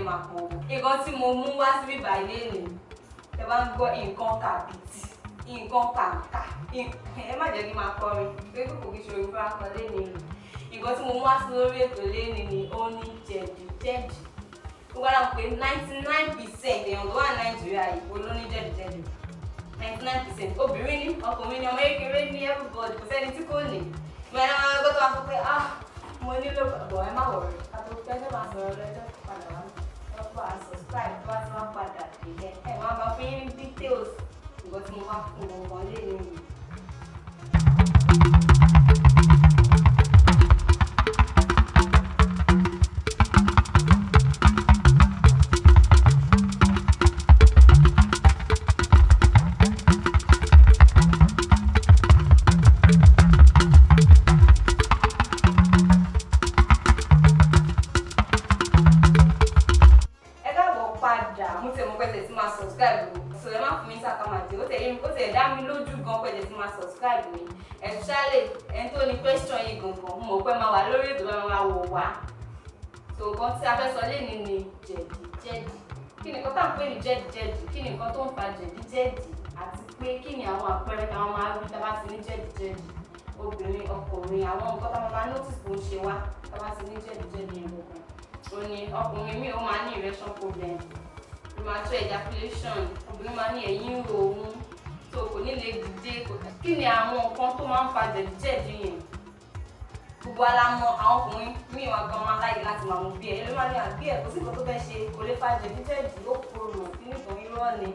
Máa pọ̀ o. Nǹkan tí mo mú wá síbí báyìí lénìí, tẹ bá ń gbọ́ nǹkan kàbìtì, nǹkan kàǹkà, ẹ má jẹ́ kí n máa kọrin pé kò kí ṣe orin fúnra kan lénìí. Nǹkan tí mo mú wá sí lórí ètò lénìí ni ó ní jẹ̀díjẹ̀dí. Gbogbo ara pé 99% èèyàn tó wà ní Nàìjíríà yìí ó ló ní jẹ̀díjẹ̀dí. 99%, obìnrin ní, ọkùnrin ní, ọmọ kékeré ní, everybody, kò sẹ́ni tí kò ní. Ìgbà náà gbọ́dọ̀ wá sọ pé, "Ah, mo nílò bọ̀." Ẹ má worry, ká tó pẹ́ máa sọ̀rọ̀ lọ́jọ́ padà wá lọ́pọ̀ à subscribe tó bá ti wá padà dé, ẹ máa bá fún yín ní details nǹkan tí mo wá fún gbọ̀ngàn lé nìyí. Ẹ káàbọ̀ padà. Mo tẹ̀ mọ́ pẹ̀tẹ̀ tí máa subscribe o, so ẹ má fún mi ní sàkámàjẹ. Ó tẹ̀ ó tẹ̀ dá mi lójú gan pẹ̀tẹ̀ tí máa subscribe ni, especially ẹni tó ní question yìí gangan. Mo mọ̀ pé máa wà lórí ètò, máa wò wá. So nǹkan tí a fẹ́ sọ lénìí ni jẹ̀díjẹ̀dí. Kí ni nǹkan tá à ń pè ní jẹ̀díjẹ̀dí? Kí ni nǹkan tó ń fa jẹ̀díjẹ̀dí? Àti pé kí ni àwọn àpẹẹrẹ táwọn máa rí tá a bá ti ní jẹ̀díjẹ̀dí? Obìnrin, ọkùnrin, àwọn nǹkan tá a máa notice tó ń ṣe wá tá a bá ti ní jẹ̀díjẹ̀dí yẹn gangan ó ní: ọkùnrin míì, ó máa ní erection problem, premature ejaculation. Obìnrin máa ní ẹ̀yìn ń ro òun tó kò ní lè dìde. Kí ni àwọn nǹkan tó máa ń fa jẹ̀díjẹ̀dí yẹn? Gbogbo ala mọ̀, àwọn ọkùnrin míì wọn gan máa láyè láti máa mu beer. Ẹlòmíì máa ní àbí ẹ̀ kò sí nǹkan tó fẹ́ ṣe, kò lè fa jẹ̀díjẹ̀dí, ó korò kíní kan. Irọ́ ni,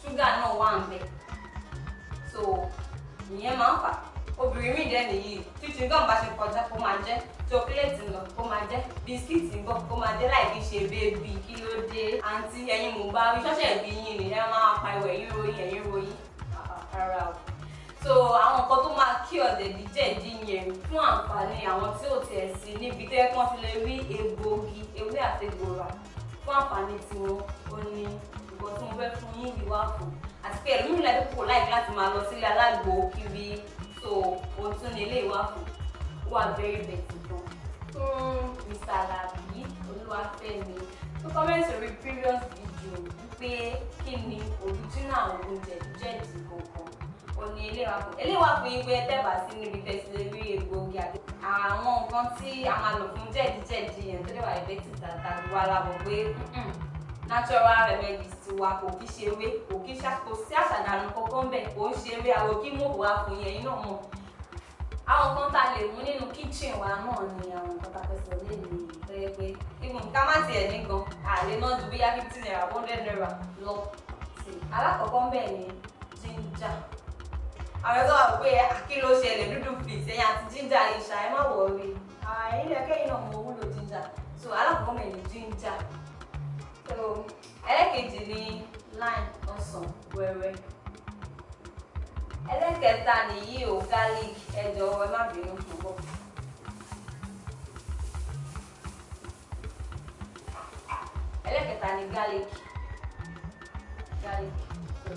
ṣúgà náà wà ń bẹ̀, so ìyẹn máa ń fà. Obìnrin míì dẹ́ nìyí, tí chewing gum bá ṣe kọjá, kó máa jẹ, chocolate ń lọ, kó máa jẹ, biscuit ń bọ̀, kó máa jẹ, láì fi ṣe baby. Kí ló dé, àǹtí? Ẹ̀yin mò ń bá wí. Ṣọ́ṣẹ̀ bí yín ni ẹ máa pariwo ẹ̀yìn ròyìn, ẹ̀yìn ròyìn? Rárá o. So àwọn nǹkan tó máa kí jẹ̀díjẹ̀dí yẹn, fún àǹfààní àwọn tí ò tiẹ̀ sí níbi tẹ́ kí wọ́n ti lè rí egbòogi ewé àtegbò rà, fún àǹfààní tiwọn, ó ní nǹkan tí mo fẹ́ fún yín yìí wá fún. Àti pé ẹlòmíràn láti kò láìpẹ́ láti máa lọ sílé alágbo kiri, so ohun tún ní ilé ìwà fún ó wà very better gan. Fún Mr. Alabi Olúwafẹ́mi tó comment orí previous video wípé kí ni original oògùn jẹ̀díjẹ̀dí gangan, ó ní ilé wa fún. Ilé wa fún yín pé tẹ́bà sí níbi tẹ́sí lè rí egbòogi àti àwọn nǹkan tí a máa lò fún jẹ̀díjẹ̀dí yẹn tó lè wà effective dáadáa. Wà lábọ̀ pé natural remedies ti wa, kò kí ṣe ewé, kò kí ṣá, kò sí àṣàdànù kankan bẹ́ẹ̀, kò ń ṣe ewé àwọn kí mú wá fún yẹn. Iná mọ̀ àwọn nǹkan tá a lè mú nínú kitchen wa náà ni àwọn nǹkan tá a fẹ́ sọ lénìí, tó yẹ pé even ká má tiẹ̀ ní gan, àlè náà ju bíyá ₦50, ₦100 lọ sí. Alákọ̀ọ́kọ́ ń bẹ̀ ni ginger. Àwọn ẹ̀sọ́ wà pé kí ló ṣẹlẹ̀, dúdú flix, ẹ̀yìn àti ginger ìṣà? Ẹ má worry, ẹ̀yin lẹ́kẹ́yìn náà mo wúlò ginger. So alákọ̀ọ́kọ́ mẹ̀ ni ginger. So ẹlẹ́kejì ni lime, ọsàn wẹ́wẹ́. Ẹlẹ́kẹta nìyí o, garlic. Ẹ jọ̀wọ́, ẹ má bínú fún bọ́. Ẹlẹ́kẹta ni garlic, garlic. So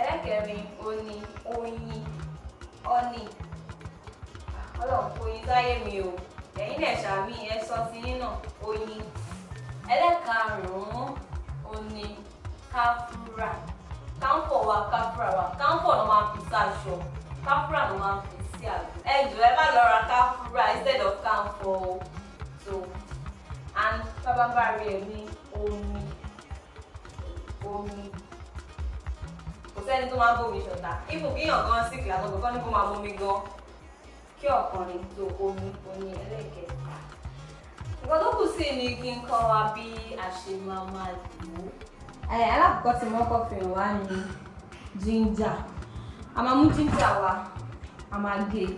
ẹlẹ́kẹrin ó ní oyin, honey. Ọlọ́run kò yin sáyé mi o, ẹ̀yin náà ṣàmì, ẹ sọ ti yín náà, oyin. Ẹlẹ́karùn-ún ó ní káfúrà. Káńfọ̀ wa, káfúrà wa. Káńfọ̀ ló máa ń fi sáṣọ, káfúrà ló máa ń fi sí àgbo. Ẹ jọ̀ọ́, ẹ má lọ ra káfúrà instead of káńfọ̀ o. So and pábánbárí ẹ̀ ní omi. Omi, kò sẹ́ni tó máa ń bómi ṣọ̀tá. Ibù kíyàn gan sick lásán kò ní kó máa mumi gan kí ọ̀kan ni tó omi. Omi ẹlẹ́kẹ̀ẹ́ta. Nǹkan tó kù sí ni kí n kọ́ wa bí a ṣe máa máa lò ó. Alákọ̀ọ́kọ́ tí mo kọ́ fi hàn wá ní ginger. A máa mú ginger wa, a máa gé e.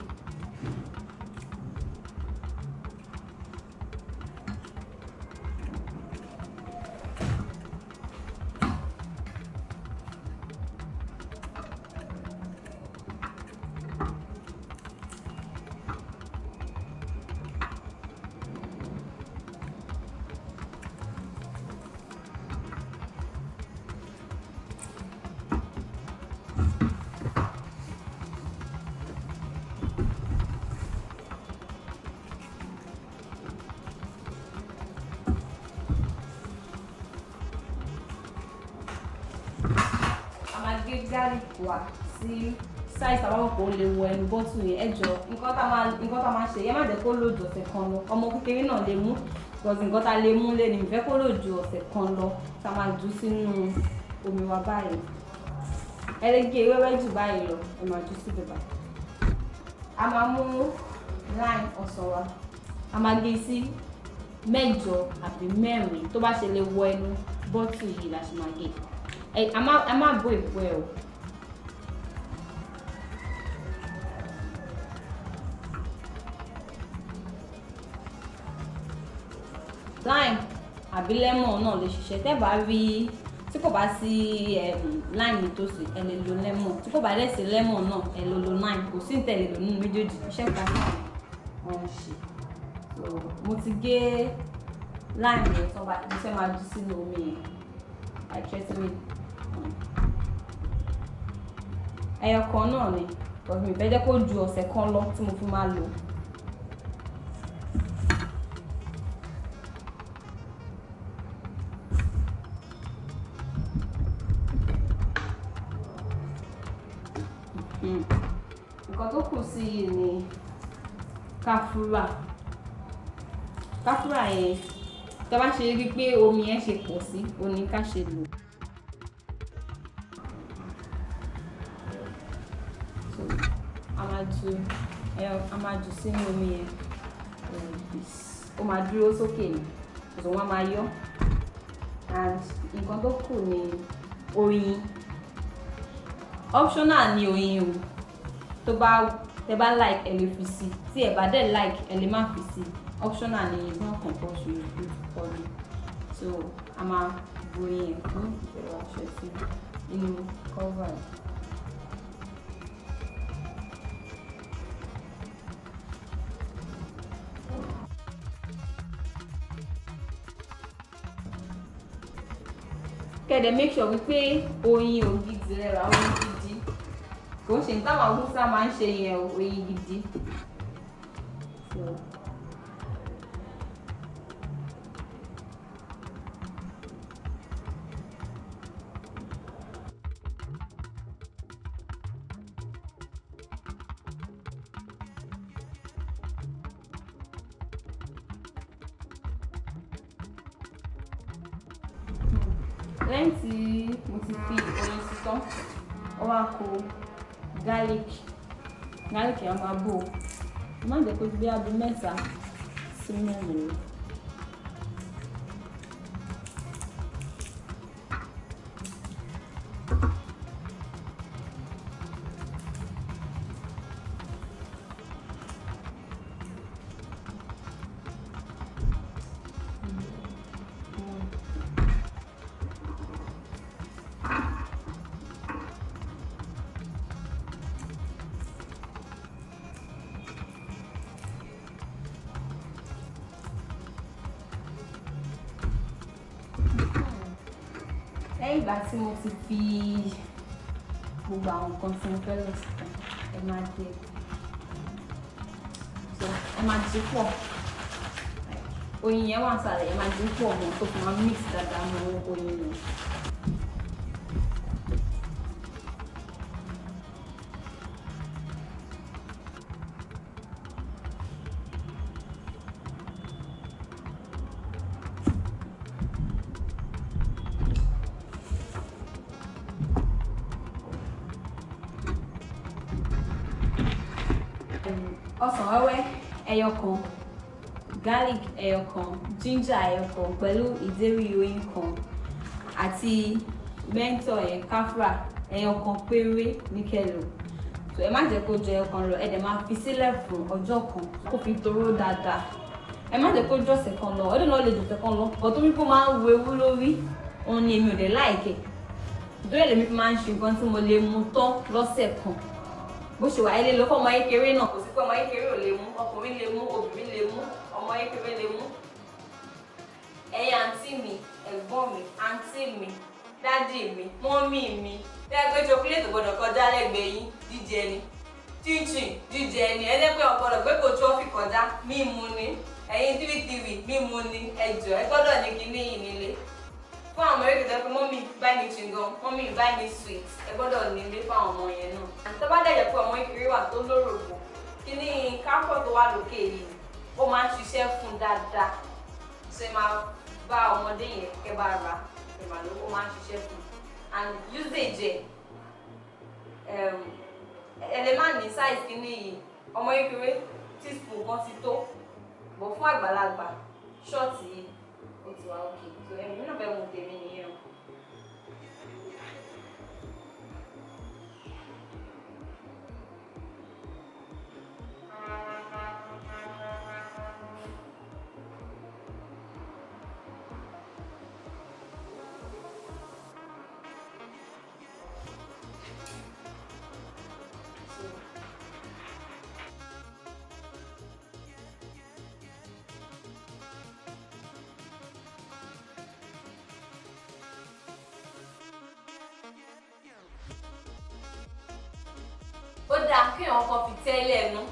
Garlic wa sí size tá a bá mọ̀ pé ó lè wọ ẹnu bottle yẹn. Ẹ jọ, nǹkan tá máa ṣe, ẹ má jẹ́ kó lò ju ọ̀sẹ̀ kan lọ. Ọmọ kékeré náà lè mú, because nǹkan tá a lè mú lé ní ìfẹ́ kó lò ju ọ̀sẹ̀ kan lọ. Tá a máa jù sínú omi wa báyìí, ẹ lè gé wẹ́wẹ́ jù báyìí lọ, ẹ máa jù síbẹ̀ báyìí. A máa mú lime, ọsàn wa, a máa gé sí mẹ́jọ àbí mẹ́rin. Tó bá ṣe lè wọ ẹnu bottle yìí la ṣe máa gé. Ẹ a má bó èpo ẹ o. Lime àbí lemon náà lè ṣiṣẹ́. Tẹ́ bá rí, tí kò bá sí lime nítòsí, ẹ lè lo lemon. Tí kò bá dẹ̀ sí lemon náà, ẹ lè lo lime. Kò sí ìtẹ̀lé lò nínú méjèèjì, iṣẹ́ kan náà wọ́n ń ṣe. So mo ti gé lime yẹn tán bá, mo fẹ́ máa jù sínú omi yẹn like 30 minutes. Ẹyọ kan náà ni, but mi ò fẹ́ jẹ́ kó ju ọ̀sẹ̀ kan lọ tí mo fi máa lò. Nǹkan tó kù sí yìí ni káfúrà. Káfúrà yẹn, tá bá ṣe rí pé omi yẹn ṣe pọ̀ sí, òun ní ká ṣe lò. So a máa jù sínú omi yẹn like this. Ó máa dúró sókè ni, so wọ́n máa yọ. And nǹkan tó kù ni oyin. Optional ni oyin o. Tó bá tẹ bá like, ẹ lè fi sí. Tí ẹ bá dẹ̀ like, ẹ lè má fi sí. Optional ni, it's not compulsory to put honey. So a máa bu oyin yẹn fún ìbẹ̀rẹ̀ aṣọ sí inú cover yìí. Kẹ́ dẹ̀ make sure wípé oyin ògidì rẹ rà, oyin gidi. Kò ń ṣe ní táwọn Haúsá máa ń ṣe yẹn o, oyin gidi. So lẹ́yìn tí mo ti fi oyin sí tán, ó wá kó garlic. Garlic yẹn, máa bò ó, má jẹ́ kó ju bí abí 3 sí 4 lọ. Lẹ́yìn ìgbà tí mo ti fi gbogbo àwọn nǹkan tí mo fẹ́ lò sí tán, ẹ máa dé, so ẹ máa jí pọ̀. Oyin yẹn wà nísàlẹ̀, ẹ máa jí pọ̀ mọ́ tó fi máa mix dáadáa mọ́ oyin yẹn. Ọsàn wẹ́wẹ́ ẹyọ kan, garlic ẹyọ kan, ginger ẹyọ kan, pẹ̀lú ìdérí oyin kan àti menthol yẹn, káfúrà ẹyọ kan péré ní kẹ́ lò. So ẹ má jẹ́ kó ju ẹyọ kan lọ. Ẹ dẹ̀ máa fi sílẹ̀ fún ọjọ́ kan kó fi toró dáadáa. Ẹ má jẹ́ kó ju ọ̀sẹ̀ kan lọ. Ọdún náà lè ju ọ̀sẹ̀ kan lọ bọ̀, tó wípé ó máa ń wo ewu lórí òun ni èmi ò dẹ̀ like ẹ̀. Nítorí ẹ̀ lèmi fi máa ń ṣe nǹkan tí mo lè mu tán lọ́sẹ̀ kan. Bó ṣe wà, ẹ lè lò fún ọmọ kékeré náà. Kò sí pé ọmọ kékeré ò lè mú. Ọkùnrin lè mú, obìnrin lè mú, ọmọ kékeré lè mú. Ẹ̀yin àǹtí mi, ẹ̀gbọ́n mi, àǹtí mi, daddy mi, mummy mi, tẹ́ pé chocolate gbọ́dọ̀ kọjá lẹ́gbẹ̀ẹ́ yín, jíjẹ ni. Chinchin, jíjẹ ni. Ẹ jẹ́ pé ọ̀gbọ́dọ̀ gbé kò trophy kọjá, mímu ni. Ẹ̀yin three three, mímu ni. Ẹ jọ̀ọ́, ẹ gbọ́dọ̀ ní kinní yìí nílé. Fún àwọn ọmọ kékeré pé mummy, buy me chewing gum, mummy, buy me sweet, ẹ gbọ́dọ̀ nílé fún àwọn ọmọ yẹn náà. Tó bá dẹ̀ jẹ́ pé ọmọ kékeré wà tó lórògbò, kíní camphor tó wà lókè yìí, ó máa ń ṣiṣẹ́ fún dáadáa. So ẹ máa bá ọmọdé yẹn, kẹ́ bá ra ẹ máa lò, ó máa ń ṣiṣẹ́ fún. And usage ẹ, ẹ lè má ní size kíní yìí. Ọmọ kékeré, teaspoon kan ti tó, but fún àgbàlagbà, shot yìí ó ti wá okay. So ẹ̀mí náà fẹ́ mu tèmi nìyẹn o. So, ó dáa kéèyàn kan fi tẹ́lẹ̀ nu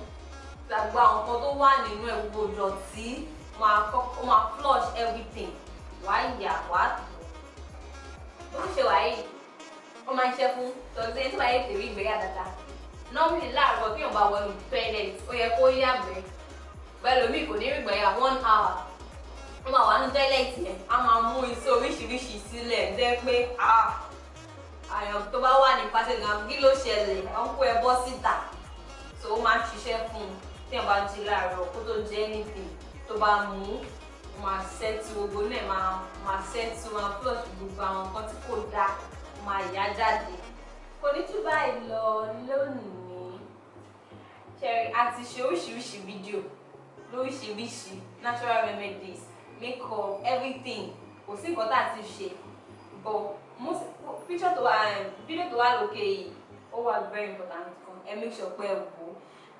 gbogbo àwọn nǹkan tó wà nínú ẹ̀, gbogbo ìdọ̀tí máa kọ́kọ́, máa flush everything. Wàá yà, wàá tò bó ṣe wà yìí. Ó máa ń ṣe fún tọ́jú ẹni tó bá yẹ tèrí ìgbéyà dáadáa. Normally, láàárọ̀, kéèyàn bá wọnú toilet, ó yẹ kó yàgbẹ́. Bẹ́ẹ̀ lómi kò ní rí ìgbéyà 1 hour, ó máa wà ní toilet yẹn, á máa mú iṣẹ́ oríṣiríṣi sílẹ̀ jẹ́ pé àyàn tó bá wà ní pàṣẹ náà, kí ló ṣẹlẹ̀, wọ́n kó ẹ bọ́ síta. So ó máa ń ṣiṣẹ́ fún un. Tí ẹ̀ bá jí láàárọ̀, kó tó jẹ anything, tó bá mú, ó máa settle gbogbo náà, máa settle, máa flush gbogbo àwọn nǹkan tí kò dáa, ó máa yá jáde. Kò ní jù báyìí lọ lónìí. Ṣẹ́rí, a ti ṣe oríṣiríṣi fídíò lóríṣiríṣi, natural remedies, makeup, everything. Kò sí nǹkan tá a ti ṣe, but most picture tó wà, video tó wà lókè yìí, ó wà very important gan. Ẹ make sure pé ẹ wò ó,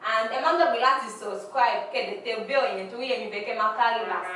and ẹ má gbàgbé láti subscribe, kẹ́ dẹ̀ tẹ bell yẹn, torí èmi fẹ́ kẹ́ máa carry last.